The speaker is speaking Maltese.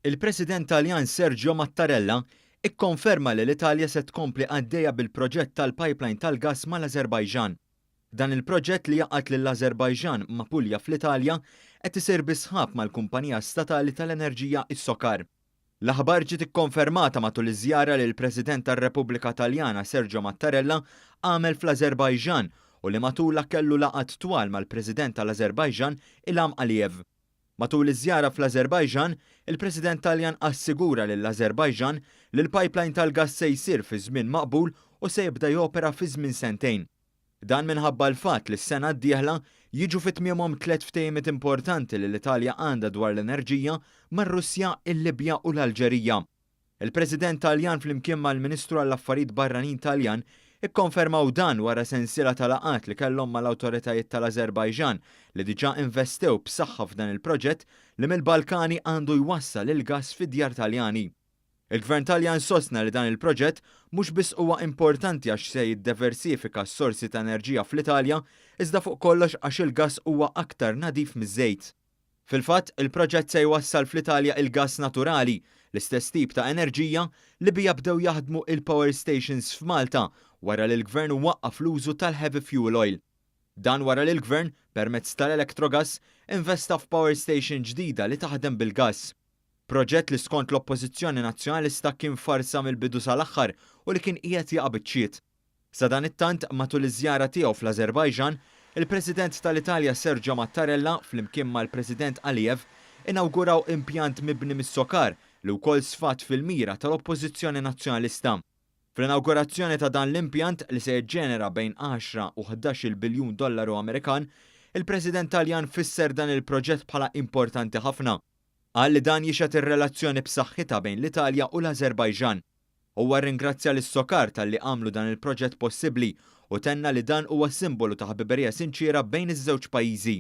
Il-President Taljan Sergio Mattarella ikkonferma li l-Italja se tkompli għaddejja bil-proġett tal-pipeline tal-gass mal-Azerbajġan. Dan il-proġett li jgħaqqad lill-Azerbajġan ma' Puglia fl-Italja qed isir bi sħab mal-kumpanija statali tal-enerġija is-Socar. L-aħbar ġiet ikkonfermata matul iż-żjara li l-President tar-Repubblika Taljana Sergio Mattarella għamel fl-Azerbajġan u li matulha kellu laqgħat twal mal-President tal-Azerbajġan Ilham Aliyev. Matul iż-żjara fl-Azerbajġan, il-President Taljan assigura lill-Azerbajġan li l-pipeline tal-gass se jsir fi żmien maqbul u se jibda jopera fi żmien sentejn. Dan minħabba l-fatt li s-sena d-dieħla jiġu fi tmiemhom tliet ftehimiet importanti li l-Italja għandha dwar l-enerġija mar-Russja, il-Libja u l-Alġerija. Il-President Taljan flimkien mal-Ministru għall-Affarijiet Barranin Taljan ikkonfermaw dan wara sensiela ta' laqgħat li kellhom mal-awtoritajiet tal-Azerbajġan li diġà investew b'saħħa f'dan il-proġett li mill-Balkani għandu jwassal il-gass fid-djar Taljani. Il-Gvern Taljan sostna li dan il-proġett mhux biss huwa importanti għax se jiddiversifika s-sorsi ta' enerġija fl-Italja, iżda fuq kollox għax il-gass huwa aktar nadif miż-żejt. Fil-fatt, il-proġett se jwassal fl-Italja il-gass naturali, l-istess tip ta' enerġija li bija bdew jaħdmu il-power stations f'Malta wara li l-Gvern waqqaf l-użu tal-heavy fuel oil. Dan wara li l-Gvern, permezz tal-Electrogas, investa f'power station ġdida li taħdem bil-gass. Proġett li skont l-Oppożizzjoni Nazzjonalista kien farsa mill-bidu sal-aħħar u li kien qiegħed jaqa' biċċiet. Sadanittant, matul iż-żjara tiegħu fl-Azerbajġan, il-President tal-Italja Sergio Mattarella flimkien mal-President Aliyev inawguraw impjant mibni mis-Socar li wkoll sfat fil-mira tal-Oppożizzjoni Nazzjonalista. Fl-inawgurazzjoni ta' dan l-impjant li se jiġġenera bejn 10 u 11 biljun dollaru Amerikan, il-President Taljan fisser dan il-proġett bħala importanti ħafna. Qal li dan jixhed ir-relazzjoni b'saħħitha bejn l-Italja u l-Azerbajġan. Huwa rringrazzja lis-Socar talli għamlu dan il-proġett possibbli u tenna li dan huwa simbolu ta' ħbiberija sinċiera bejn iż-żewġ pajjiżi.